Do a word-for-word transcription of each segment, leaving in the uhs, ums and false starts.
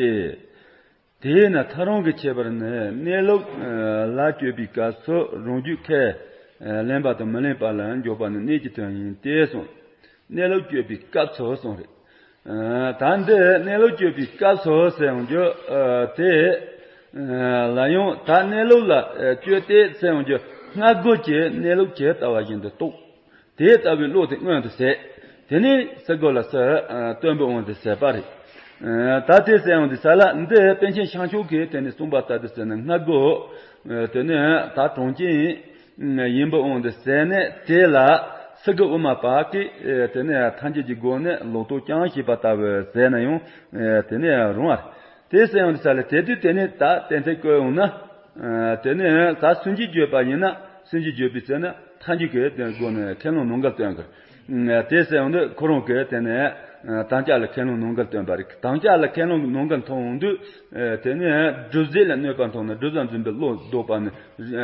ཏེ། དེས་ན་ཐག་རིང་གི་ཁྱད་པར་ནི་གནས་ལུགས་ལ་དཔྱོད་པའི་སྐབས་སུ་རང་རྒྱུད་ཁས་ལེན་པ་དང་མི་ལེན་པ་ལ་འཇོག་པ་ནི་གནས་ཀྱི་དོན་ཡིན་ཏེ་གསུངས། གནས་ལུགས་དཔྱོད་པའི་སྐབས་སུ་གསུངས་རེད། ད་འདི་གནས་ལུགས་དཔྱོད་པའི་སྐབས་སུ་ཟེར་ཡོང་རྒྱུ་དེ་ལ་ཡང་ད་གནས་ལུགས་ལ་དཔྱོད་དེ་ཟེར་ཡོང་རྒྱུ་སྔ་རྒོལ་གྱི་གནས་ལུགས་ཇི་ལྟ་བ་བཞིན་དུ་རྟོགས། དེ་ལྟ་བུའི་བློ་དེ་མངོན་དུ་ཟད། དེ་ནས་སེ་གོལ་ལ་སུ་སྟོན་པའི་དབང་དུ་ཟད་པ་རེད། ད་དེ་ཟེར་ཡོང་དུས་ས་ལ་འདི་པཎ་ཆེན་ཤཱཀྱ་ཁྱུང་གིས་དེ་ནས་གསུངས་པ་ལྟར་དུ་ཟེར་ན་སྔ་རྒོལ། དེ་ནས་ད་གྲངས་ཅན་ཡིན་པའི་དབང་དུ་ཟད་ནས་དེ་ལ་སེ་གོལ་དབུ་མ་པ་གིས་དེ་ནས་ཐལ་འགྱུར་གྱི་སྒོ་ནས་ལོག་རྟོག་རྐྱང་ཞེས་པ་ལྟ་བུ་ཟེར་ན་ཡང་དེ་ནས་རུང་བ་རེད། དེ་ཟེར་ཡོང་དུས་ས་ལ་དེ་དུས་དེ་ནས་ད་གཏན་ཚིགས་བཀོད་ཡོང་ན། དེ་ནས་ད་སུན་འབྱིན་བརྗོད་པ་ཡིན་ན་སུན་འབྱིན་བརྗོད་པའི་ཚེ་ན་ཐལ་འགྱུར་གྱི་དེ་སྒོ་ནས་ཁས་བླངས་ནང་འགལ་སྟོན་གྱི་རེད། དེ་ཟེར་ཡོང་དུས་ཁོ་རང་གིས་དེ་ནས་དམ་བཅའ་ལ་ཁས་བླངས་ནང་འགལ་སྟོན་པ་རེད། དམ་བཅའ་ལ་ཁས་བླངས་ནང་འགལ་མཐོང་ཡོང་དུས། དེ་ནས་སྒྲུབ་བྱེད་ལ་གནོད་པ་མཐོང་ན་སྒྲུབ་བྱ་འཛིན་པའི་བློ་ལྡོག་པ་ནི་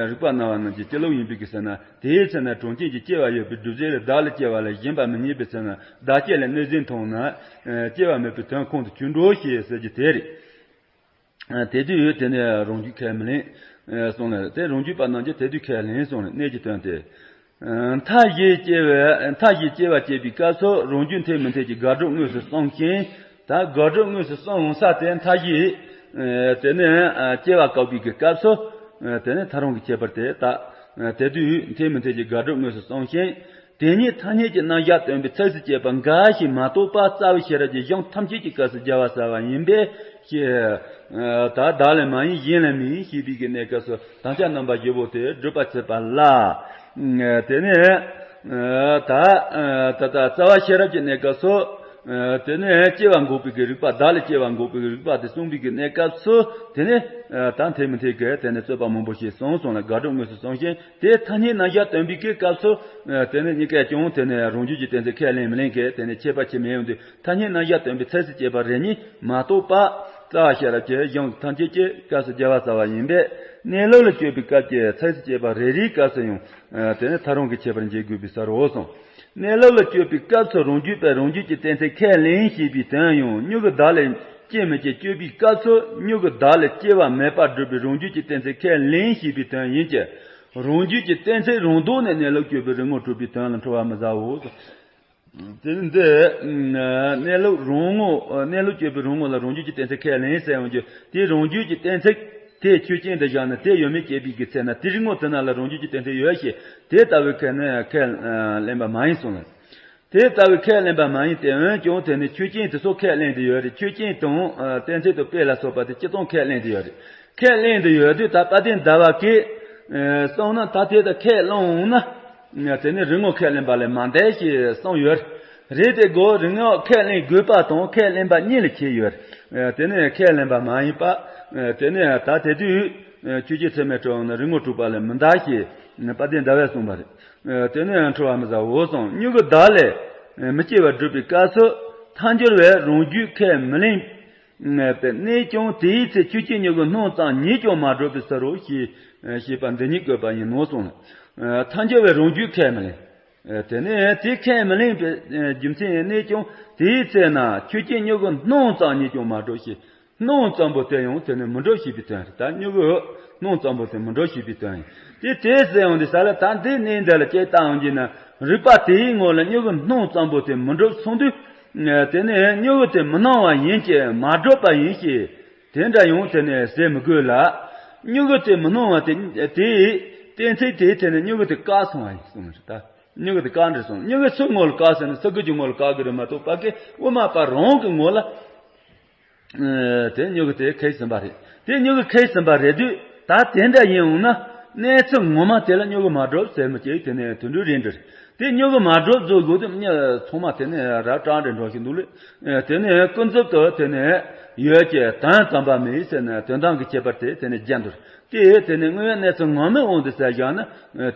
རིགས་པ་སྣང་བ་རྣམས་ཀྱི་སྤྱི་ལོག་ཡིན་པའི་གི་ཟེར་ན། དེའི་ཚེ་ན་གྲངས་ཅན་གྱི་སྐྱེ་བ་ཡོད་པའི་སྒྲུབ་བྱེད་ལ་བདག་ལ་སྐྱེ་བ་ལ་ཞེན་པ་མི་རྙེད་པའི་ཚེ་ན་བདག་སྐྱེ་ལ་གནོད་བྱེད་མཐོང་ན། སྐྱེ་བ་མེད་པའི་དོན་ཁོང་དུ་ཆུད་འགྲོ་ཞེས་ཟེར་རྒྱུ་དེ་རེད། དེ་དུས་དེ་ནས་རང་རྒྱུད་ཁས་མི་ལེན། གསུངས་ལ་དེ་རང་རྒྱུད་པ་རྣམས་ཀྱིས་དེ་དུས་ཁས་ལེན་གསུངས་ལ་གནས་ཀྱི་དོན་ཏེ། མཐའ་བཞིའི་སྐྱེ་བ་མཐའ་བཞིའི་སྐྱེ་བ་སྐྱེ་བའི་སྐབས་སུ་རང་རྒྱུད་འཐད་མི་འཐད་ཀྱི་དགག་སྒྲུབ་དངོས་སུ་གསུངས་ཤིང་། ད་དགག་སྒྲུབ་དངོས་སུ་གསུངས་ཡོང་ས་དེ་མཐའ་བཞིའི་དེ་ནས་སྐྱེ་བ་བཀག་པའི་གི་སྐབས་སུ། དེ་ནས་ཐག་རིང་གི་ཁྱད་པར་དེ་ད། དེ་དུས་འཐད་མི་འཐད་ཀྱི་དགག་སྒྲུབ་དངོས་སུ་གསུངས་ཤིང་། དེ་ཉིད་ཐ་སྙད་ཀྱི་རྣམ་གཞག་སྟོན་པའི་ཚིགས་སུ་བཅད་པ་འགའ་ཞིག་མ་གཏོགས་པ་རྩ་བའི་ཤེས་རབ་ཀྱི་གཞུང་ཐམས་ཅད་ཀྱི་སྐབས་སུ་སྦྱར་བ་གསལ་བ་ཡིན་པས་ཞེས། ད་བདག་ལས་མ་ཡིན་གཞན་ལས་མིན་ཞེས་པའི་གི་གནས་སྐབས་སུ་དམ་བཅའ་རྣམ་པ་བཞི་པོ་དེ་སྒྲུབ་པར་བྱེད་པ་ལ། དེ་ནས་ད་ད་ལྟ་རྩ་བ་ཤེས་རབ་ཀྱི་གནས་སྐབས་སུ། དེ་ནས་སྐྱེ་བ་འགོག་པའི་གི་རིགས་པ་བདག་ལས་སྐྱེ་བ་འགོག་པའི་གི་རིགས་པ་དེ་གསུངས་པའི་གི་གནས་སྐབས་སུ་དེ་ནས་ད་འཐད་མི་འཐད་གི་དེ་ནས་རྩོད་པ་མང་པོ་ཞིག་གསུངས་སོང་ལ་དགག་སྒྲུབ་དངོས་སུ་གསུངས་ཤིང་། དེ་ཐ་སྙད་རྣམ་གཞག་སྟོན་པའི་གི་སྐབས་སུ། དེ་ནི་གཉིས་ཀས་ཀྱང་དེ་ནི་རང་རྒྱུད་ཀྱི་གཏན་ཚིགས་ཁས་ལེན་མི་ལེན་གྱི་དེ་ནི་ཁྱད་པར་ཆེ་མི་ཡོང་དུས་ཐ་སྙད་རྣམ་གཞག་སྟོན་པའི་ཚིགས་སུ་བཅད་པ་རེ་གཉིས་མ་གཏོགས་པ། རྩ་བ་ཤེས་རབ་ཀྱི་གཞུང་ཐམས་ཅད་ཀྱི་སྐབས་སུ་སྦྱར་བ་གསལ་བ་ཡིན་པས་གནས་ལུགས་ལ་དཔྱོད་པའི་སྐབས་ཀྱི་ཚིགས་སུ་བཅད་པ་རེ་རེའི་སྐབས་སུ་ཡང་། དེ་ནི་ཐག་རིང་གི་ཁྱད་པར་འབྱེད་དགོས་པའི་ས་རུ་གསུངས། གནས་ལུགས་ལ་དཔྱོད་པའི་སྐབས་སུ་རང་རྒྱུད་པས་རང་རྒྱུད་ཀྱི་གཏན་ཚིགས་ཁས་ལེན་ཞེས་པའི་དོན་ཡང་མྱུ་གུ་བདག་ལས་སྐྱེ་མི་སྐྱེ་དཔྱོད་པའི་སྐབས་སུ་མྱུ་གུ་བདག་ལས་སྐྱེ་བ་མེད་པར་སྒྲུབ་པའི་རང་རྒྱུད་ཀྱི་གཏན་ཚིགས་ཁས་ལེན་ཞེས་པའི་དོན་ཡིན་གྱི། རང་རྒྱུད་ཀྱི་གཏན་ཚིགས་རང་ལྡོག་ནས་གནས་ལུགས་དཔྱོད་པའི་རིག་ངོ་གྲུབ་པའི་དོན་ལ་འཁྲུལ་བ་མི་ཟའོ། དེ་ནི་འདི། གནས་ལུགས་རང་ངོ་གནས་ལུགས་དཔྱོད་པའི་རང་ངོ་ལ་རང་རྒྱུད་ཀྱི་གཏན་ཚིགས་ཁས་ལེན་ཟེར་ཡོང་རྒྱུ་དེ་རང་རྒྱུད་ཀྱི་གཏན་ཚིགས་དེ་ཆོས་ཅན་དུ་བཞག་ན་དེ་ཡོད་མེད་དཔྱད་པའི་གི་ཚེ་ན་དེ་རིག་ངོ་དེ་ན་ལ་རང་རྒྱུད་ཀྱི་གཏན་ཚིགས་ཡོད་ཞེས་དེ་ལྟ་བུའི་ཁས་ནི་ཁས་ལེན་པ་མ་ཡིན་གསུངས་ལ། དེ་ལྟ་བུའི་ཁས་ལེན་པ་མ་ཡིན་ཏེ་འོན་ཀྱང་དེ་ནི་ཆོས་ཅན་དེ་ཚོ་ཁས་ལེན་དུ་ཡོད་རེད། ཆོས་ཅན་དང་གཏན་ཚིགས་དང་དཔེ་ལ་སོགས་པ་དེ་སྤྱི་དང་ཁས་ལེན་དུ་ཡོད་རེད། ཁས་ལེན་དུ་ཡོད་དུས་ད་དཔལ་ལྡན་ཟླ་བ་གིས་གསུངས་ན་ད་དེ་ལྟར་ཁས་བླངས་འོང་ན། དེ་ནི་རིག་ངོ་ཁས་ལེན་པ་ལས་མ་འདས་ཞེས་གསུངས་ཡོད། རེད་དེ་གོ་རིག་ངོ་ཁས་ལེན་དགོས་པ་དང་ཁས་ལེན་པ་གཉིས་ལ་ཕྱེ་ཡོད། དེ་ནི་ཁས་ལེན་པ་མ་ཡིན་པ། དེ་ནི་ད་དེ་དུས་ཆོས་ཅན་ཚད་མས་གྲུབ་ན་རིག་ངོ་གྲུབ་པ་ལས་མི་འདའ་ཞེས་དཔལ་ལྡན་ཟླ་བས་གསུངས་པ་རེད། དེ་ནི་ཡང་འཁྲུལ་བ་མི་ཟ་འོ་གསུངས། མྱུ་གུ་བདག་ལས་མི་སྐྱེ་བར་སྒྲུབ་པའི་སྐབས་སུ་ཐལ་འགྱུར་བས་རང་རྒྱུད་ཁས་མི་ལེན། པའི་གནས་ཀྱང་དེའི་ཚེ་ཆོས་ཅན་མྱུ་གུ་སྣང་ཙམ་ཉིད་ཀྱང་མ་གྲུབ་པའི་ཕྱིར་རོ་ཞེས་ཞེས་པ་འདི་ཉིད་བཀོད་པ་ཡིན་ནོ་གསུངས། ཐལ་འགྱུར་བས་རང་རྒྱུད་ཁས་མི་ལེན། དེ་ནས་དེ་ཁས་མི་ལེན་པའི་རྒྱུ་མཚན་ཡང་གནས་ཀྱང་དེའི་ཚེ་ན་ཆོས་ཅན་མྱུ་གུ་སྣང་ཙམ་ཉིད་ཀྱང་མ་གྲུབ་ཞེས། སྣང་ཙམ་པོ་དེ་ཡང་དེ་ནི་མི་འགྲུབ་ཞེས་པའི་དོན་རེད། ད་མྱུ་གུ་སྣང་ཙམ་པོ་དེ་མི་འགྲུབ་ཞེས་པའི་དོན་ཡིན། དེ་དེ་ཟེར་ཡོང་དུས་ས་ལ་ད་འདི་གནས་འདི་ལ་དཔྱད་བཏང་ཡོང་གྱི་ན་རིགས་པ་དེའི་ངོ་ལ་མྱུ་གུ་སྣང་ཙམ་པོ་དེ་མི་འགྲུབ་གསུངས་དུས། དེ་ནས་མྱུ་གུ་དེ་མི་སྣང་བ་ཡིན་གྱི་མ་གྲུབ་པ་ཡིན་ཞེས་དེ་འདྲ་ཡང་དེ་ནས་ཟེར་མི་དགོས་ལ། མྱུ་གུ་དེ་མི་སྣང་བ་དེ་དེའི་གཏན་ཚིགས་དེའི་དེ་ནས་མྱུ་གུ་དེ་བཀག་སོང་བ་ཡིན་གསུངས་རེད་ད། མྱུ་གུ་དེ་བཀག་འདྲ་སོང་། མྱུ་གུ་སུ་ངོ་ལ་བཀག་ཟེར་ན་ས་ཁུལ་གྱི་ངོ་ལ་བཀག་གི་རེད་མ་གཏོགས་ཕ་གི་དབུ་མ་པ་རང་གི་ངོ་ལ། དེ་མྱུ་གུ་དེ་ཁེགས་ཟིན་པ་རེད། དེ་མྱུ་གུ་ཁེགས་ཟིན་པ་རེད་དུས་ད་དེ་འདྲ་ཡིན་འོང་ན་གནས་ཚུལ་ངོ་མ་དེ་ལ་མྱུ་གུ་མ་གྲུབ་ཟེར་མི་བྱེད་དེ་ནས་དུད་འགྲོའི་རིགས་འདྲ་རེད། དེ་མྱུ་གུ་མ་གྲུབ་བཟོ་དགོས་དུས་མྱི་ཚང་མ་དེ་ནས་ར་སྤྲང་འདྲ་འགྲོ་བཞིན་འདུག་ལེ། དེ་ནས་ཀུན་རྫོབ་ཏུ་དེ་ནས་ཡོད་ཀྱི་དོན་དམ་པ་མེད་ཟེར་ན་དོན་དམ་གྱི་ཁྱད་པར་དེ་དེ་ནས་བརྗེད་འདུག་དེ་དེ་ནས་དངོས་ཡོད་གནས་ཚུལ་ངོ་མའི་དབང་དུ་བྱས་བཞག་ན།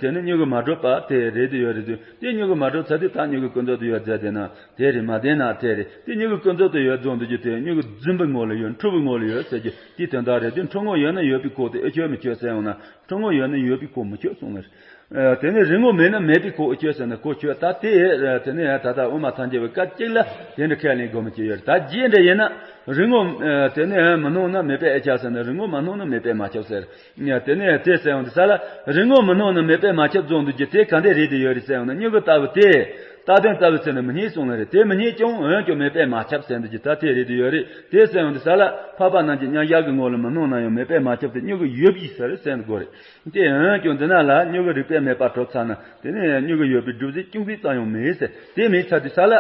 དེ་ནི་མྱུ་གུ་མ་གྲུབ་པ་དེ་རེད་དུ་ཡོད་རེད་དུ། དེ་མྱུ་གུ་མ་གྲུབ་ཚར་དུས་ད་མྱུ་གུ་ཀུན་རྫོབ་ཏུ་ཡོད་ཟེར་དེ་ན་དེ་རེད། མ་བདེན་ན་དེ་རེད། དེ་མྱུ་གུ་ཀུན་རྫོབ་ཏུ་ཡོད་རྫོགས་འདུག་རྒྱུ་དེ་མྱུ་གུ་རྫུན་པའི་ངོ་ལ་ཡོད། འཁྲུལ་པའི་ངོ་ལ་ཡོད་ཟེར་རྒྱུ་དེ་དོན་དག་རེད་དུ། འཁྲུལ་ངོ་ཡོད་ན་ཡོད་པའི་སྐོར་དེ་ཨེ་ཆོས་མི་ཆོས་ཟེར་ཡོང་ན་འཁྲུལ་ངོ་ཡོད་ན་ཡོད་པའི་སྐོར་མི་ཆོས་གསུངས་ནི་རེད། ཨ། དེ་ནས་རིག་ངོ་མེད་ན་མེད་པའི་ཁོ་བོ་ཆོས་ཟེར་ན་ཁོ་ཆོས་ད་དེ། ཨ། དེ་ནས་ད་ལྟ་དབུ་མ་ཐལ་འགྱུར་བའི་སྐབས་གཅིག་ལ་དེ་འདྲ་ཁས་ལེན་དགོས་མི་ཅིག་ཡོད་རེད། ད་རྗེས་འདྲ་ཡིན་ན་རིག་ངོ་། ཨ། དེ་ནས་མི་སྣང་ན་མེད་པས་ཨེ་ཁྱབ་ཟེར་ན་རིག་ངོ་མ་སྣང་ན་མེད་པས་མ་ཁྱབ་ཟེར། ཨ། དེ་ནས་དེ་ཟེར་ཡོང་དུས་ས་ལ་རིག་ངོ་མི་སྣང་ན་མེད་པས་མ་ཁྱབ་རྫོགས་འདུག་རྒྱུ་དེ་ག་འདྲས་རེད་དེ་ཡོད་རེད་ཟེར་ཡོང་ན། སྨྱུ་གུ་ལྟ་བུ་དེ་རྟག་དོན་ལྟ་བུ་ཟེར་ན་མི་རྙེད་གསུངས་ལ་རེད། དེ་མི་རྙེད་ཀྱང་འོན་ཀྱང་མེད་པས་མ་ཁྱབ་ཟེར་འདུག་རྒྱུ་ད་དེ་རེད་དེ་ཡོད་རེད། དེ་ཟེར་ཡོང་དུས་ས་ལ་འཕགས་པ་རྣམས་ཀྱི་མཉམ་གཞག་གི་ངོ་ལ་མི་སྣང་ན་ཡང་མེད་པས་མ་ཁྱབ་སྟེ་སྨྱུ་གུ་ཡོད་པའི་ཕྱིར་ཟེར་དགོས་རེད། དེ་འོན་ཀྱང་འདི་ན་ལ་སྨྱུ་གུ་རིག་པས་མེད་པར་གྲུབ་ཚར་ན་དེ་ནས་སྨྱུ་གུ་ཡོད་པའི་སྒྲུབ་བྱེད་ཅུང་ཟད་ཙམ་ཡང་མེད་ཟེར། དེ་མེད་ཚར་དུས་ས་ལ་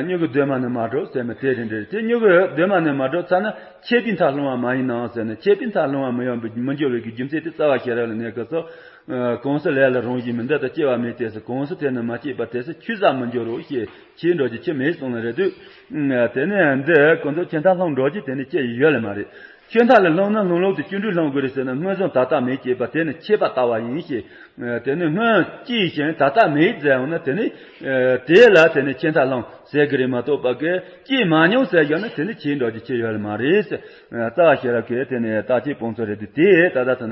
སྨྱུ་གུ་གདོད་མ་ནས་མ་གྲུབ་ཟེར་མི་དེ་རེད་འདྲ། དེ་སྨྱུ་གུ་གདོད་མ་ནས་མ་གྲུབ་ཚར་ན་ཆད་པའི་མཐར་ལྷུང་བ་མ་ཡིན་ནའང་ཟེར་ན། ཆད་པའི་མཐར་ལྷུང་བ་མི་ཡོང་བའི་མི་འགྱུར་བའི་གི་རྒྱུ་མཚན་དེ་རྩ་བ་ཤེས་རབ་ལ་གནས་སྐབས་སུ། ཨ། གང་ཟག་ལས་ལ་རང་བཞིན་མིན། འདི་ལྟར་སྐྱེ་བ་མེད་དེ་ཟེར། གང་ཟག་དེ་ནི་མ་སྐྱེས་པ་དེ་ཟེར། ཆོས་ཟག་མི་འགྱུར་རོ་ཞེས་ཆོས་འགྲོ་རྒྱུ་ཆོས་མེད་གསུངས་ལ་རེད་དུས། ཨ། དེ་ནས་འདི་ཁོ་ཚོ་ཆད་མཐར་ལྷུང་འགྲོ་རྒྱུ་དེ་ནི་ཅི་ཡང་ཡོད་ལེ་མ་རེད། ཆད་མཐའ་ལ་ལྷུང་ན་ལྷུང་ལུགས་དེ་བཅུ་དྲུག་ལྷུང་དགོས་རེད་ཟེར་ན། སྔོན་བྱུང་ད་ལྟ་མེད་ཅེས་པ་དེ་ནི་ཆད་པ་ལྟ་བ་ཡིན་ཞེས། ཨ། དེ་ནི་སྔོན་སྐྱེས་ཤིང་ད་ལྟ་མེད་ཟེར་ཡོང་ན་དེ་ནི། ཨ། དེ་ལ་དེ་ནི་ཆད་མཐའ་ལྷུང་ཟེར་གི་རེད་མ་གཏོགས་པ་གི་སྐྱེས་མ་མྱོང་ཟེར་ཡོང་ན་དེ་ནི་ཆད་འགྲོ་རྒྱུ་ཆོས་ཡོད་ལེ་མ་རེད་ཟེར། ཨ། རྩ་བ་ཤེས་རབ་ཀྱི་དེ་ནི་རྟག་དཔྱད་སྤང་བྱ་རེད་དེ། དེ་ད་ལྟ་ཐ་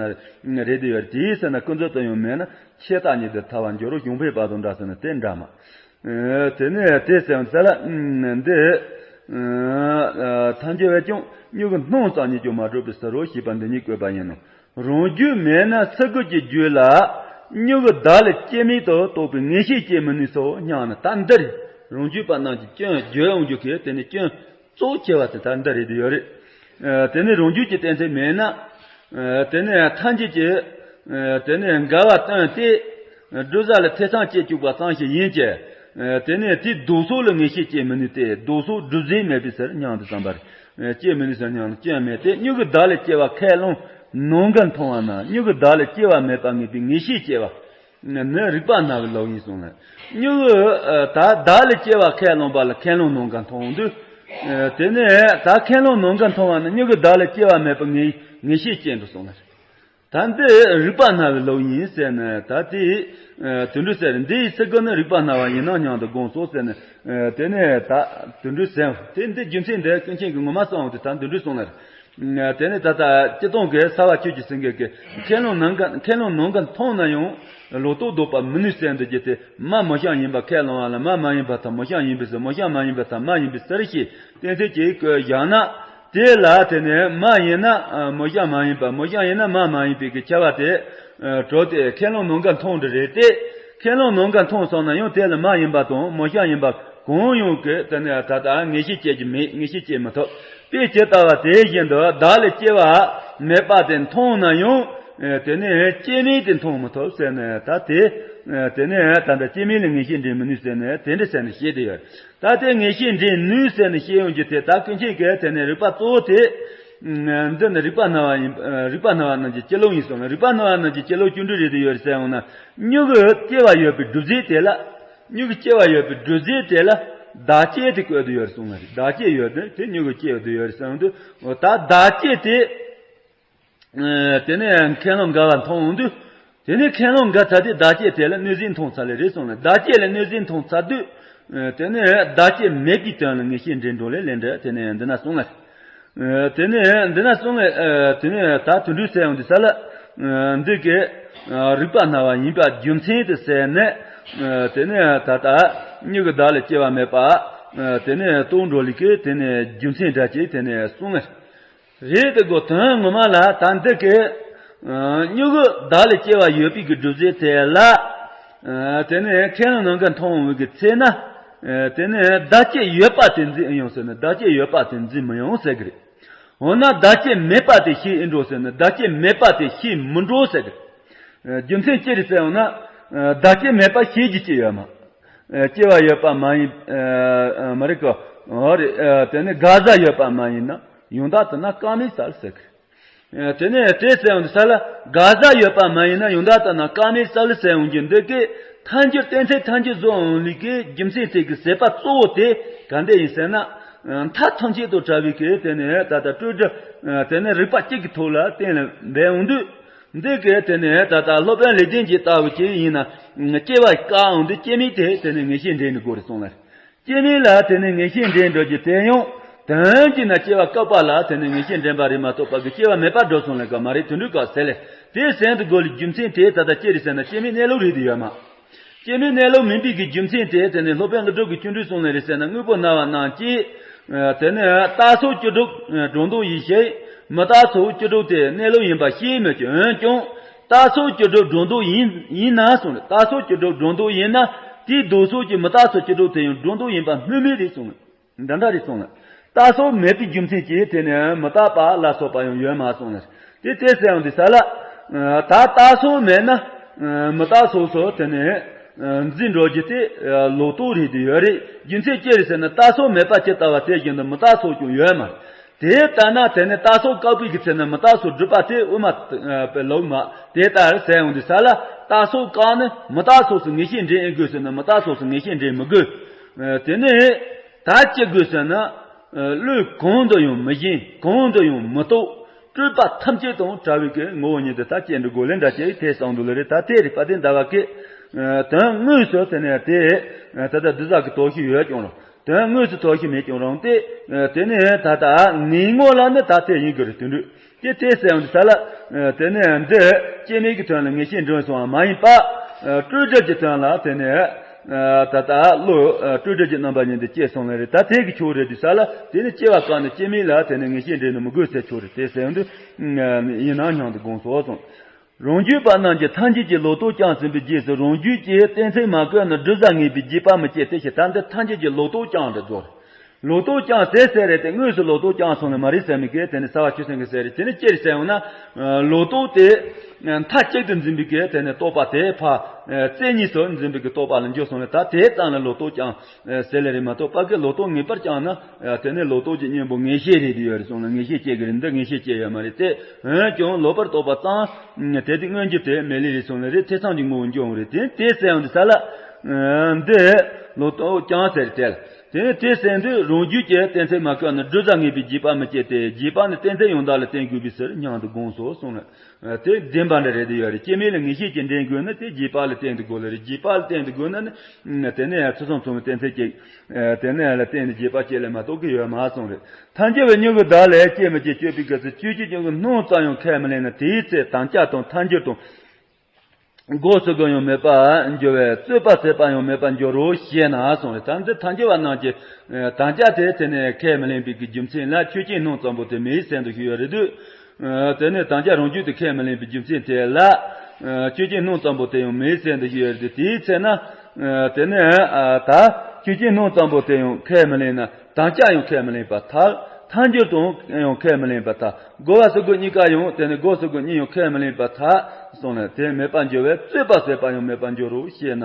ན་རེད་དེ་ཡོད་རེད། དེ་ཟེར་ན་ཀུན་རྫོབ་ཏུ་ཡང་མེད་ན་ཆད་ལྟ་ཉིད་དུ་ཐལ་བར་འགྱུར་རོ། གཞུང་འཕེལ་བ་དང་འདྲ་ཟེར་ན་དེ་འདྲ་མ། ཨ། དེ་ནས་དེ་ཟེར་ཡོང་ས་ལ། ཨ། འདི། ཨ། ཐལ་འགྱུར་བས་ཀྱང་སྨྱུ་གུ་སྣང་ཙམ་ཉིད་ཀྱང་མ་གྲུབ་པའི་ཕྱིར་རོ་ཞེས་པ་འདི་ཉིད་བཀོད་པ་ཡིན་ནོ། རང་རྒྱུད་མེད་ན་སེལ་དགོས་ཀྱི་རྒྱུད་ལ་སྨྱུ་གུ་བདག་ལས་སྐྱེ་མེད་དུ་རྟོགས་པའི་ངེས་ཤེས་སྐྱེ་མི་ནུས་སོ་སྙམ་ན། ད་འདི་རེད། རང་རྒྱུད་པ་རྣམས་ཀྱི་སྐྱོན་བརྗོད་ཡོང་རྒྱུ་གི་དེ་ནི་སྐྱོན་གཙོ་ཆེ་བ་དེ་ད་འདི་རེད་དེ་ཡོད་རེད། ཨ། དེ་ནི་རང་རྒྱུད་ཀྱི་གཏན་ཚིགས་མེད་ན། ཨ། དེ་ནི་ཐལ་འགྱུར་གྱི། ཨ། དེ་ནི་འགལ་བ་སྟོན་ཏེ། ཨ། སྒྲུབ་བྱ་ལ་ཐེ་ཚོམ་སྐྱེ་བཅུག་པ་ཙམ་ཞིག་ཡིན་གྱི། ཨ། དེ་ནི་དེའི་ལྡོག་ཕྱོགས་ལ་ངེས་ཤེས་སྐྱེ་མི་ནུས་ཏེ། ལྡོག་ཕྱོགས་སྒྲུབ་བྱེད་མེད་པའི་ཕྱིར་སྙམ་དུ་བསམ་པ་རེད། ཨ། སྐྱེ་མི་ནུས་ཟེར་སྙམ་ན་སྐྱོན་མེད་དེ། སྨྱུ་གུ་བདག་ལས་སྐྱེ་བ་ཁས་བླངས་ནམ་མཁར་མཐོང་བ་ན། སྨྱུ་གུ་བདག་ལས་སྐྱེ་བ་མེད་པར་ངེས་པའི་ངེས་ཤེས་སྐྱེ་བ། ནི་རིག་པ་སྨྲ་བའི་ལུགས་ཡིན་གསུངས་ལ། སྨྱུ་གུ། ཨ། ད་བདག་ལས་སྐྱེ་བ་ཁས་བླངས་པ་ལ་ཁས་བླངས་ནམ་མཁར་མཐོང་དུས། ཨ། དེ་ནས་ད་ཁས་བླངས་ནམ་མཁར་མཐོང་བ་ནི་སྨྱུ་གུ་བདག་ལས་སྐྱེ་བ་མེད་པའི་ངེས་ངེས་ཤེས་སྐྱེ་འགྲོ་གསུངས་ལ། ད་འདི་རིག་པ་སྨྲ་བའི་ལུགས་ཡིན་ཟེར་ནས་ད་དེ། ཨ། དེ་འདྲ་ཟེར། འདི་ཡི་སེལ་དགོས་ནི་རིག་པ་སྨྲ་བ་ཡིན་ནོ་སྙམ་དུ་དགོངས་སོ་ཟེར་ནས། ཨ། དེ་ནས་ད་དེ་འདྲ་ཟེར། དེ་འདི་རྒྱུ་མཚན་འདི་ཀུན་མཁྱེན་གྱིས་ངོ་མ་གསུངས་ཏེ་ད་དེ་འདྲ་གསུངས་ལ། དེ་ནས་ད་ལྟ་སྤྱིར་བཏང་གི་སརྦ་ཆོས་ཀྱི་སེང་གེ་གིས་ཁས་བླངས་ནམ་མཁར་ཁས་བླངས་ནམ་མཁར་མཐོང་ན་ཡང་ལོག་རྟོག་ལྡོག་པར་མི་ནུས་ཟེར་འདུག་རྒྱུ་དེ། མ་མུ་བྱང་ཡིན་པ་ཁས་བླངས་པ་ལ་མ་མ་ཡིན་པར་ཐལ། མུ་བྱང་ཡིན་པའི་ཕྱིར་མུ་བྱང་མ་ཡིན་པར་ཐལ། མ་ཡིན་པའི་ཕྱིར་ཞེས་གཏན་ཚིགས་ཀྱིས་བཀོད་བཞག་ན། དེ་ལ་དེ་ནས་མ་ཡིན་ན་མུ་བྱང་མ་ཡིན་པ། མུ་བྱང་ཡིན་ན་མ་མ་ཡིན་པའི་གི་ཁྱབ་པ་དེ་གྲུབ་སྟེ་ཁས་བླངས་ནམ་མཁར་མཐོང་འདི་རེད་དེ། ཁས་བླངས་ནམ་མཁར་མཐོང་སོང་ན་ཡང་དེ་ལ་མ་ཡིན་པ་དང་མུ་བྱང་ཡིན་པ་གང་ཡང་གི་དེ་ནས་ད་ལྟ་ངེས་ཤེས་སྐྱེ་རྒྱུ་མེད། ངེས་ཤེས་སྐྱེ་མི་ཐུབ། དཔེ་ཇི་ལྟ་བ་དེ་བཞིན་དུ་བདག་ལས་སྐྱེ་བ་མེད་པ་དེ་མཐོང་ན་ཡང་དེ་ནས་སྐྱེ་མེད་དེ་མཐོང་མི་ཐུབ་ཟེར་ནས། ད་དེ་དེ་ནས་ད་ལྟ་སྐྱེ་མེད་ལ་ངེས་ཤེས་འདྲེན་མི་ནུས་ཟེར་ནས་དེ་འདྲ་ཟེར་ནས་བཤད་དེ་ཡོད། ད་དེ་ངེས་ཤེས་འདྲེན་ནུས་ཟེར་ནས་བཤད་ཡོང་རྒྱུ་དེ། ད་ཀུན་མཁྱེན་གྱིས་དེ་ནས་རིགས་པ་གཙོ་བོ་དེ། འདི་ནི་རིགས་པ་སྨྲ་བ་ཡིན། རིགས་པ་སྨྲ་བ་རྣམས་ཀྱི་སྤྱི་ལུགས་ཡིན་གསུངས་ལ། རིགས་པ་སྨྲ་བ་རྣམས་ཀྱི་སྤྱི་ལུགས་ཅི་འདྲ་རེད་དེ་ཡོད་ཟེར་ཡོང་ན། སྨྱུ་གུ་སྐྱེ་བ་ཡོད་པའི་སྒྲུབ་བྱེད་དེ་ལ། སྨྱུ་གུ་སྐྱེ་བ་ཡོད་པའི་སྒྲུབ་བྱེད་དེ་ལ་བདག་སྐྱེ་དེ་བཀོད་དེ་ཡོད་གསུངས་ལ། བདག་སྐྱེ་ཡོད་དེ་དེ་སྨྱུ་གུ་སྐྱེ་ཡོད་དེ་ཡོད་ཟེར་ཡོང་དུས། ད་བདག་སྐྱེ་དེ། ཨ། དེ་ནས་ཁས་བླངས་འགལ་བ་མཐོང་འོང་དུས། དེ་ནས་ཁས་བླངས་འགལ་ཚར་དུས་བདག་སྐྱེ་དེ་ལ་གནོད་བྱེད་མཐོང་ཚར་ལེ་རེད་གསུངས་ལ། བདག་སྐྱེ་ལ་གནོད་བྱེད་མཐོང་ཚར་དུས། ཨ། དེ་ནས་བདག་སྐྱེ་མེད་པའི་དོན་ལ་ངེས་ཤེས་འདྲེན་འགྲོ་ལེ་ལེ་འདྲ། དེ་ནས་འདི་ན་གསུངས་ལ། ཨ། དེ་ནས་འདི་ན་གསུངས་ལ། ཨ། དེ་ནས་ད་དེ་འདྲ་ཟེར་ཡོང་དུས་ས་ལ། ཨ། འདི་གི། ཨ། རིགས་པ་སྨྲ་བ་ཡིན་པ་རྒྱུ་མཚན་དུ་ཟེར་ནས། ཨ། དེ་ནས་ད་ལྟ་སྨྱུ་གུ་བདག་ལས་སྐྱེ་བ་མེད་པ། ཨ། དེ་ནས་རྟོགས་འགྲོ་ལེ་གི་དེ་ནས་རྒྱུ་མཚན་འདྲ་ཅིག་དེ་ནས་གསུངས་ལ། རེད་དེ་གོ། དོན་ངོ་མ་ལ་ད་འདི་གི། ཨ། སྨྱུ་གུ་བདག་ལས་སྐྱེ་བ་ཡོད་པའི་གི་སྒྲུབ་བྱེད་དེ་ལ། ཨ། དེ་ནས་ཁས་བླངས་ནམ་མཁར་མཐོང་བའི་གི་ཚེ་ན། ཨ། དེ་ནས་བདག་སྐྱེ་ཡོད་པ་དེ་འཛིན་ཡོང་ཟེར་ན་བདག་སྐྱེ་ཡོད་པ་དེ་འཛིན་མི་ཡོང་ཟེར་གི་རེད། འོ་ན་བདག་སྐྱེ་མེད་པ་དེ་ཤེས་ཨེ་འགྲོ་ཟེར་ན་བདག་སྐྱེ་མེད་པ་དེ་ཤེས་མི་འགྲོ་ཟེར་གི་རེད། ཨ། རྒྱུ་མཚན་ཅི་རེད་ཟེར་ཡོང་ན། ཨ། བདག་སྐྱེ་མེད་པ་ཤེས་རྒྱུ་ཅི་ཡོད་མ། ཨ། སྐྱེ་བ་ཡོད་པ་མ་ཡིན། ཨ། མ་རེད་གོ། འོ་རེད། ཨ། དེ་ནི་གང་ཟག་ཡོད་པ་མ་ཡིན་ན་ཡང་དག་ལྟ་ན་རྐང་མའི་རྩ་ལ་ཟེར་གི། ཨ། དེ་ནས་དེ་ཟེར་ཡོང་དུས་ས་ལ་གང་ཟག་ཡོད་པ་མ་ཡིན་ན་ཡང་དག་ལྟ་ན་རྐང་མའི་རྩ་ལ་ཟེར་ཡོང་རྒྱུ་འདི་གི་ཐལ་འགྱུར་གཏན་ཚིགས་ཐལ་འགྱུར་བཟོ་ཡོང་ལེ་གི་རྒྱུ་མཚན་དེ་གི་ཟད་པ་གཙོ་བོ་དེ་ག་འདྲ་ཡིན་ཟེར་ན། ཨ། མཐའ་ཐམས་ཅད་དང་བྲལ་བའི་གི་དེ་ནས་ད་ལྟ་སྤྲོས་བྲལ། ཨ། དེ་ནས་རིགས་པ་གཅིག་གི་ཐོག་ལ་གཏན་ལ་འབེབས་ཡོང་དུས། འདི་གི་དེ་ནས་ད་ལྟ་སློབ་དཔོན་ལེགས་ལྡན་གྱིས་ལྟ་བུ་ཅིག་ཡིན་ན། སྐྱེ་བ་བཀག་འོང་དུས་སྐྱེ་མེད་དེ་དེ་ནས་ངེས་ཤེས་འདྲེན་ནས་དགོས་རེད་གསུངས་ལ། སྐྱེ་མེད་ལ་དེ་ནས་ངེས་ཤེས་འདྲེན་འགྲོ་རྒྱུ་དེ་ཡང་ དོན་གྱིས་ན་སྐྱེ་བ་བཀག་པ་ལ་དེ་ནི་ངེས་ཤེས་འདྲེན་པ་རེད་མ་གཏོགས་པ་གི་སྐྱེ་བ་མེད་པར་འགྲོ་སོང་ལེ་ག་མ་རེད། དུད་འགྲོ་ག་ཟེར་ལེ། དེ་སེམས་དུ་དགོས་ལ་རྒྱུ་མཚན་དེ་ད་ལྟ་ཅི་རེད་ཟེར་ན་སྐྱེ་མེད་གནས་ལུགས་རེད་དུ་ཡོད་མ། སྐྱེ་མེད་གནས་ལུགས་མིན་པའི་གི་རྒྱུ་མཚན་དེ་དེ་ནི་སློབ་དཔོན་ཀླུ་སྒྲུབ་ཀྱི་ཆོ་འཕྲུལ་གསུང་ལེ་རེད་ཟེར་ན། དངོས་པོ་སྣང་བ་རྣམས་ཀྱིས་དེ་ནི་རྟག་སོགས་བཅུ་དྲུག་སྒྲོ་འདོགས་ཡིན་ཞེས། མི་རྟག་སོགས་བཅུ་དྲུག་དེ་གནས་ལུགས་ཡིན་པ་ཤེས་མོད་ཀྱི། འོན་ཀྱང་རྟག་སོགས་བཅུ་དྲུག་སྒྲོ་འདོགས་ཡིན་ཡིན་ན་གསུངས་ལེ། རྟག་སོགས་བཅུ་དྲུག་སྒྲོ་འདོགས་ཡིན་ན་དེའི་ལྡོག་ཕྱོགས་ཀྱི་མི་རྟག་སོགས་བཅུ་དྲུག་དེ་ཡང་སྒྲོ་འདོགས་ཡིན་པ་སྨོས་མེད་རེད་གསུངས་ལེ། འདི་འདྲ་རེད་གསུངས་ལ། རྟག་སོགས་མེད་པའི་རྒྱུ་མཚན་གྱིས་དེ་ནི་མི་རྟག་པ་ལ་སོགས་པ་ཡང་ཡོད་མ་གསུངས་ལ། དེ་དེ་ཟེར་ཡང་འདི་ས་ལ། ད་རྟག་སོགས་མེད་ན། མི་རྟག་སོགས་སུ་དེ་ནི། འཛིན་འགྲོ་རྒྱུ་དེ། ལོག་རྟོག་རེད་དེ་ཡོད་རེད། རྒྱུ་མཚན་ཅི་རེད་ཟེར་ན་རྟག་སོགས་མེད་པ་ཇི་ལྟ་བ་དེ་བཞིན་དུ་མི་རྟག་སོགས་ཀྱང་ཡོད་མ་རེད། དེ་ལྟ་ན་དེ་ནི་རྟག་སོགས་བཀག་པའི་གི་ཚེ་ན་མི་རྟག་སོགས་སྒྲུབ་པ་དེ་དབུ་མ་པའི་ལོག་མ། དེ་ལྟར་ཟེར་ཡང་འདི་ས་ལ་རྟག་སོགས་བཀག་ནི་མི་རྟག་སོགས་སུ་ངེས་ཤེས་འདྲེན་ཨེ་དགོས་ཟེར་ན་མི་རྟག་སོགས་སུ་ངེས་ཤེས་འདྲེན་མི་དགོས། དེ་ནི། ད་ཅི་དགོས་ཟེར་ན། བློས་གང་དུ་ཡང་མི་ཞེན། གང་དུ་ཡང་མི་རྟོག་སྤྲོས་པ་ཐམས་ཅད་དང་བྲལ་བའི་གི་ངོ་བོ་ཉིད་དུ་ད་སྐྱེ་འགྲོ་དགོས་ལེ་འདྲ་ཅིག་དེ་གསུངས་འདུག་ལེ་རེད། ད་དེ་རེད་པ། དེ་འདྲ་བ་གི། དོན་དངོས་སུ་དེ་ནས་དེ། ད་ལྟ་འདི་ཟག་གི་དོགས་གཞི་ཡོད་ཀྱང་རུང་། དོན་དངོས་སུ་དོགས་གཞི་མེད་ཀྱང་རུང་སྟེ། དེ་ནས་ད་ལྟ་ངེས་ངོ་ལ་ནི་ད་དེ་ཡིན་དགོས་རེད་དུད་འགྲོ། དེ་དེ་ཟེར་ཡང་འདི་ས་ལ། དེ་ནས་འདི་སྐྱེ་མེད་ཀྱི་དོན་ལ་ངེས་ཤེས་འདྲེན་སོང་བ་མ་ཡིན་པ། སྤྲོས་བྲལ་གྱི་དོན་ལ་དེ་ནས། ད་ལྟ་བློ། སྤྲོས་བྲལ་གྱི་རྣམ་པ་ཉིད་དུ་སྐྱེས་སོང་ལེ་རེད། ད་དེ་གི་ཆོས་རེད་འདི་ས་ལ། དེ་ནི་སྐྱེ་བ་བཀག་ནས་སྐྱེ་མེད་ལ་དེ་ནི་ངེས་ཤེས་འདྲེན་ནི་མི་དགོས་ཟེར་ཆོས་རེད་དེ་ཟེར་ཡང་འདི། ཡིན་ན་སྙམ་དུ་དགོངས་སོ་གསུངས། རང་རྒྱུད་པ་རྣམས་ཀྱིས་ཐལ་འགྱུར་གྱི་ལོག་རྟོག་བསྐྱངས་ཟིན་པའི་རྗེས་སུ་རང་རྒྱུད་ཀྱི་གཏན་ཚིགས་མ་བཀོད་ན་སྒྲུབ་བྱ་ངེས་པའི་རྗེས་དཔག་མི་སྐྱེ་སྟེ་ཞེས། ད་འདི་ཐལ་འགྱུར་གྱི་ལོག་རྟོག་བསྐྱངས་འདི་རྫོགས། ལོག་རྟོག་བསྐྱངས་ཟེར་ཟེར་རེད་དེ་དངོས་སུ་ལོག་རྟོག་བསྐྱངས་སོང་ནི་མ་རེད་ཟེར་མི་གི་དེ་ནི་རྩ་བ་ཆོས་སེང་གི་ཟེར་རེད། དེ་ནི་ཅི་རེད་ཟེར་ཡོང་ན། ལོག་རྟོག་དེ། མཐའ་གཅིག་ཏུ་འཛིན་པའི་གི་དེ་ནི་རྟོག་པ་དེ་ཕ། རྩེ་གཉིས་སུ་འཛིན་པའི་གི་རྟོག་པ་ལ་འགྱུར་སོང་ནི་ད་དེ་ཙམ་ལ་ལོག་རྟོག་བསྐྱངས། ཟེར་ལེ་རེད་མ་གཏོགས་པ་གི་ལོག་རྟོག་ངེས་པར་བསྐྱངས་ན། དེ་ནི་ལོག་རྟོག་གི་གཉེན་པོ་ངེས་ཤེས་རེད་དེ་ཡོད་རེད་གསུངས་ལ། ངེས་ཤེས་སྐྱེ་གི་རེད། འདི་ངེས་ཤེས་སྐྱེ་ཡོད་མ་རེད་དེ། འོན་ཀྱང་ལོག་པར་རྟོག་པ་ཙམ། དེ་དུས་མངོན་གྱུར་དེ་མེད་ལེ་རེད་གསུངས་ལེ་རེད། དེ་ཙམ་གྱི་ངོ་བོ་འགྱུར་འོང་རེད། དེ་དེ་ཟེར་ཡང་འདི་ས་ལ། འདི། ལོག་རྟོག་བསྐྱངས་ཟེར་དེ་ལ། དེ་ནི་དེ་ཟེར་དུས་རང་རྒྱུད་ཀྱི་གཏན་ཚིགས་མ་བཀོད་ན་སྒྲུབ་བྱ་ངེས་པའི་རྗེས་དཔག་མི་སྐྱེ་སྟེ་རྗེས་དཔག་ནི་གཏན་ཚིགས་ཡང་དག་ལ་བརྟེན་དགོས་པའི་ཕྱིར་སྙམ་དུ་དགོངས་སོ་གསུངས་ལ། དེ་བདེན་པ་འདྲ་རེད་དེ་ཡོད་རེད། སྐྱེ་མེད་ལ་ངེས་ཤེས་ཀྱིས་འདྲེན་དགོས་ན་དེ་རྗེས་དཔག་ལ་བརྟེན་དུ་དགོས་ལ་རེད། རྗེས་དཔག་ལ་བརྟེན་དུ་དགོས་ན་ནི། དེ་ནས་ཚུལ་གསུམ་མཚུངས་པའི་གཏན་ཚིགས་ཀྱི། དེ་ནས་ལ་བརྟེན་ནས་རྗེས་དཔག་སྐྱེ་ལེ་མ་གཏོགས་ཀྱི་ཡོད་མ་གསུངས་རེད། ཐལ་འགྱུར་བའི་མྱུ་གུ་བདག་ལས་སྐྱེ་མི་སྐྱེ་དཔྱོད་པའི་སྐབས་སུ་ཆོས་ཅན་མྱུ་གུ་སྣང་ཙམ་ཡང་ཁས་མི་ལེན་ན་དེའི་ཚེ་དམ་བཅའ་དང་ཐལ་འགྱུར་དང་། སྒོ་ཟེར་དགོས་ཡང་མེད་པར་འགྱུར་བས་རྩོད་པ་ཟད་པ་ཡང་མེད་པར་འགྱུར་རོ་ཞེ་ན་གསུངས་རེད། ད་འདི་ཐལ་འགྱུར་བ་རྣམས་ཀྱིས་དམ་བཅའ་དེ་དེ་ནས་ཁས་མི་ལེན་པའི་གི་རྒྱུ་མཚན་ལ་ཆོས་ཅན་སྣང་ཙམ་པོ་དེ་མེད་ཟེར་འདུག་ཞུས་ཡོད་རེད་དུས། དེ་ནས་དམ་བཅའ་རང་རྒྱུད་དུ་ཁས་མི་ལེན་པའི་རྒྱུ་མཚན་དེ་ལ། ཆོས་ཅན་སྣང་ཙམ་པོ་དེ་ཡང་མེད་ཟེར་འདུག་ཞུས་ཡོད་རེད་དུས། དེའི་ཚེ་ན། དེ་ནས་ད་ཆོས་ཅན་སྣང་ཙམ་པོ་དེ་ཡང་ཁས་མི་ལེན་ན། དམ་བཅའ་ཡང་ཁས་མི་ལེན་པར་ཐལ། ཐལ་འགྱུར་དང་ཡང་ཁས་མི་ལེན་པར་ཐལ། རྒོལ་བ་ཟེར་དགོས་གཉིས་ཀ་ཡང་དེ་ནི་རྒོལ་ཟེར་དགོས་གཉིས་ཡང་ཁས་མི་ལེན་པར་ཐལ། གསུངས་ནས་དེ་མེད་པར་འགྱུར་བས་རྩོད་པ་ཟད་པ་ཡང་མེད་པར་འགྱུར་རོ་ཞེ་ན།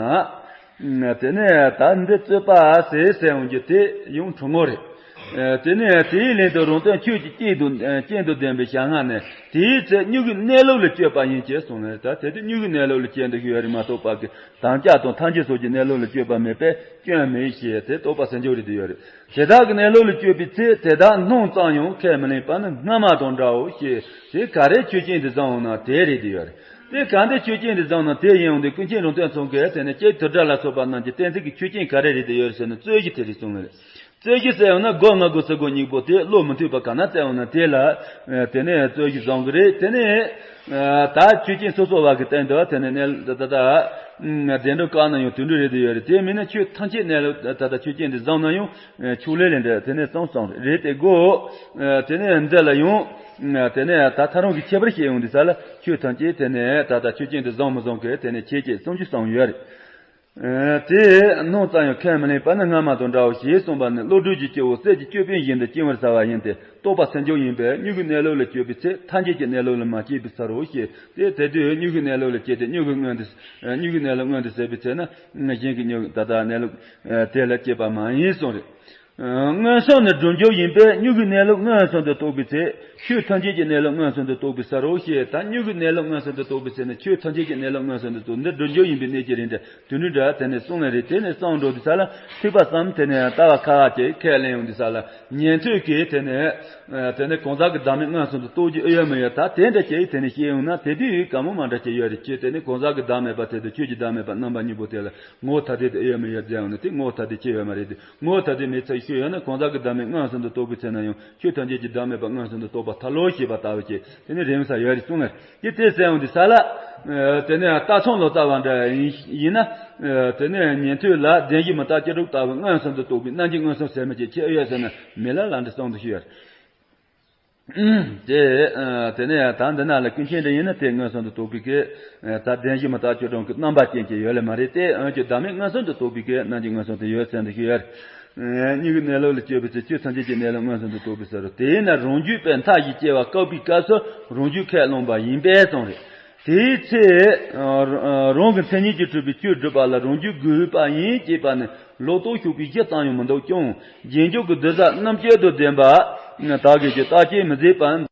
དེ་ནས་ད་འདི་རྩོད་པ་ཟད་ཟེར་ཡོང་རྒྱུ་དེ་ཡང་གྲུང་ངོ་རེད། དེ་ནས་དེའི་ལན་དུ་རང་དོན་ཆོས་ཀྱི་རྐྱེན་དང་རྐྱེན་དང་ལྡན་པའི་བྱ་སྔ་ནས་དེའི་ཚེ་མྱུ་གུ་གནས་ལུགས་ལ་དཔྱོད་པ་ཡིན་ཞེས་གསུངས་ནས། ད་དེ་དུས་མྱུ་གུ་གནས་ལུགས་ལ་དཔྱོད་འདུག་ཞུ་ཡ་རེད་མ་གཏོགས་པ་གི། དམ་བཅའ་དང་ཐལ་འགྱུར་སོགས་ཀྱི་གནས་ལུགས་ལ་དཔྱོད་པ་མེད་པས་སྐྱོན་མེད་ཞེས་དེ་རྟོགས་པ་ཟེར་འཇོག་རེད་དེ་ཡོད་རེད། དེ་དག་གི་གནས་ལུགས་ལ་དཔྱོད་པའི་ཚེ་དེ་དག་སྣང་ཙམ་ཡང་ཁས་མི་ལེན་པ་ནི་སྔ་མ་དང་འདྲའོ་ཞེས། དེ་ག་རེ་ཆོས་ཅན་དུ་བཟུང་འོང་ན་དེ་རེད་དེ་ཡོད་རེད། དེ་ག་འདི་ཆོས་ཅན་དུ་བཟུང་ན་དེ་ཡིན་འོང་དེ་ཀུན་མཁྱེན་རང་དོན་ཚང་གིས་དེ་ནི་ལྕེ་དུར་སྒྲ་ལ་སོགས་པ་རྣམས་ཀྱི་གཏན་ཚིགས་ཀྱི་ཆོས་ཅན་ག་རེ་རེད་དེ་ཡོད་རེད་ཟེར་ན་རྩོད་གཞི་དེ་རེད་གསུངས་ནི་རེད། རྩོད་གཞི་ཟེར་ཡོང་ན་སྒོ་ལྔ་སྒོ་ཟེར་སྒོ་གཉིས་པོ་དེ་བློ་མི་མཐུན་པ་ག་ན་བཙལ་འོང་ན་དེ་ལ། དེ་ནས་རྩོད་གཞི་བཟང་གི་རེད། དེ་ནས། ད་ཆོས་ཅན་སོ་སོ་བ་གི་སྟེང་དུ་དེ་ནས་གནས་ད་ད་ད། བདེན་གྲུབ་བཀག་ན་ཡང་དུད་འགྲོ་རེད་དེ་ཡོད་རེད། དེ་མིན་ན་ཆོས་ཐམས་ཅད་གནས་ལུགས་ད་ད་ཆོས་ཅན་དེ་བཟང་ན་ཡང་ཕྱོགས་ལས་ལས་འདྲ་དེ་ནས་གསང་གསང་རེད་དེ་གོ། དེ་ནས་འདི་ལ་ཡང་། དེ་ནས་ད་ཐ་རང་གི་ཁྱད་པར་བཤད་ཡོང་དུས་ས་ལ་ཆོས་ཐམས་ཅད་དེ་ནས་ད་ད་ཆོས་ཅན་དེ་བཟང་མི་བཟང་གི་དེ་ནས་ཁྱད་ཆོས་གསུམ་ཅུ་གསུམ་ཡོད་རེད། དེ་སྣང་ཙམ་ཡང་ཁས་མི་ལེན་པ་ནི་སྔ་མ་དང་འདྲའོ་ཞེས་གསུངས་པ་ནི་བློ་གྲོས་ཀྱི་སྐྱེ་བོ་གསེར་གྱི་ཅོད་པན་བཞིན་དུ་བཅིང་བར་བྱ་བ་ཡིན་ཏེ་རྟོགས་པ་ཟད་འཇོག་ཡིན་པས་མྱུ་གུ་གནས་ལུགས་ལ་དཔྱོད་པའི་ཚེ་ཐལ་འགྱུར་གྱི་གནས་ལུགས་ལ་མ་སྐྱེས་པའི་ས་རོ་ཞེས་ཏེ། དེ་དུས་མྱུ་གུ་གནས་ལུགས་ལ་སྐྱེས་ཏེ་མྱུ་གུ་མངོན་དུ། མྱུ་གུ་གནས་ལུགས་མངོན་དུ་ཟད་པའི་ཚེ་ན་གཞན་གྱི་མྱུ་གུ་ད་ལྟ་གནས་ལུགས་དེ་ལ་སྐྱེས་པ་མ་ཡིན་གསུངས་རེད། མངོན་སུམ་ནི་སྒྲུབ་འཇོག་ཡིན་པས་མྱུ་གུའི་གནས་ལུགས་མངོན་སུམ་དུ་རྟོགས་པའི་ཚེ་ཆོས་ཐམས་ཅད་ཀྱི་གནས་ལུགས་མངོན་སུམ་དུ་རྟོགས་པའི་ས་རོ་ཞེས། ད་མྱུ་གུའི་གནས་ལུགས་མངོན་སུམ་དུ་རྟོགས་པའི་ཚེ་ནི་ཆོས་ཐམས་ཅད་ཀྱི་གནས་ལུགས་མངོན་སུམ་དུ་རྟོགས། འདི་སྒྲུབ་འཇོག་ཡིན་པའི་གནད་ཀྱི་རིགས་འདྲ་དུད་འགྲོའི་སྒྲ་དེ་ནས་གསུངས་ནས་རེད། དེ་ནས་གསུངས་འགྲོ་དུས་ས་ལ་ཐེག་པ་གསུམ་དེ་ནས་ལྟ་བ་ཁ་བ་ཅིག་ཁས་ལེན་ཡོང་དུས་ས་ལ་ཉན་ཐོས་ཀྱིས་དེ་ནས་དེ་ནས་གང་ཟག་གི་བདག་མེད་མངོན་སུམ་དུ་རྟོགས་རྒྱུ་ཨེ་ཡོད་མི་ཡོད་ད་དེ་འདྲ་ཅིག་དེ་ནས་བཤད་ཡོང་ན་དེ་དུས་ག་མོ་མ་འདྲ་ཅིག་ཡོད་རེད། ཁྱོད་དེ་ནས་གང་ཟག་གི་བདག་མེད་པ་དེ་དང་ཆོས་ཀྱི་བདག་མེད་པ་རྣམ་པ་གཉིས་པོ་དེ་ལ་ངོ་བོ་ཐ་དད་དུ་ཨེ་ཡོད་མི་ཡོད་ཟེར་ཡོང་ན་དེ་ངོ་བོ་ཐ་དད་ཅིག་ཡོད་མ་རེད། དེ་ངོ་བོ་ཐ་དད་མེད་ཚེ་ ཡོད་ན། གང་ཟག་གི་བདག་མེད་མངོན་སུམ་དུ་རྟོགས་པའི་ཚེ་ན་ཡང་ཆོས་ཐམས་ཅད་ཀྱི་བདག་མེད་པ་མངོན་སུམ་དུ་རྟོགས་པ་ཐལ་ལོ་ཞེས་པ་ལྟ་བུ་བཅས་དེ་ནི་རིམ་ས་ཡོད་རེད་གསུངས་ནས། དེ་ཚེ་ཟེར་ཡོང་དུས་ས་ལ། དེ་ནས་རྟ་ཚང་ལོ་ཙཱ་བ་འདྲ་ཡིན་ཡིན་ན། དེ་ནས་ཉན་ཐོས་ལ་བདེན་བཞི་མི་རྟག་སྤྱི་སྒྲོ་ལྟ་བུ་མངོན་སུམ་དུ་རྟོགས་པའི་རྣམ་འབྱེད་མངོན་སུམ་ཟེར་མི་ཅིག་ཁྱད་ཡོད་ཟེར་ན་མི་ལ་ལ་འདྲ་གསུངས་འདུག་ཞུ་ཡོད། དེ་དེ་ནས་ད་འདི་ན་ལ་ཀུན་མཁྱེན་འདྲ་ཡིན་ན་དེ་མངོན་སུམ་དུ་རྟོགས་པའི་གི་ད་བདེན་བཞི་མི་རྟག་སྤྱི་སྒྲོ་གི་རྣམ་པ་ཅན་གྱི་ཡོད་ལེ་མ་རེད་དེ། འོན་ཀྱང་བདག་མེད་མངོན་སུམ་དུ་རྟོགས་པའི་གི་རྣམ་འབྱེད་མངོན་སུམ་དུ་ཡོད་ཟེར་འདུག་ཞུ་ཡོད། མྱུ་གུ་གནས་ལུགས་ལ་དཔྱོད་པའི་ཚེ་ཆོས་ཐམས་ཅད་ཀྱི་གནས་ལུགས་མངོན་སུམ་དུ་རྟོགས་པའི་ས་རུ། དེས་ན་རང་རྒྱུད་པའི་མཐའ་བཞི་སྐྱེ་བ་བཀག་པའི་སྐབས་སུ་རང་རྒྱུད་ཁས་བླངས་པ་ཡིན་པས་གསུངས་རེད། དེའི་ཚེ། རང་གི་མཚན་ཉིད་ཀྱིས་གྲུབ་པའི་ཆོས་སྒྲུབ་པ་ལ་རང་རྒྱུད་དགོས་པ་ཡིན་ཅེས་པ་ནི་ལོག་རྟོག་ཞུགས་པའི་གཞི་ཙམ་ཡང་མི་འདུག་ཀྱང་། རྗེས་འཇུག་གི་གདུལ་བྱ་རྣམ་དཔྱོད་དང་ལྡན་པ་དག་གིས་ཀྱང་བརྟག་དཔྱད་མི་མཛད་པར།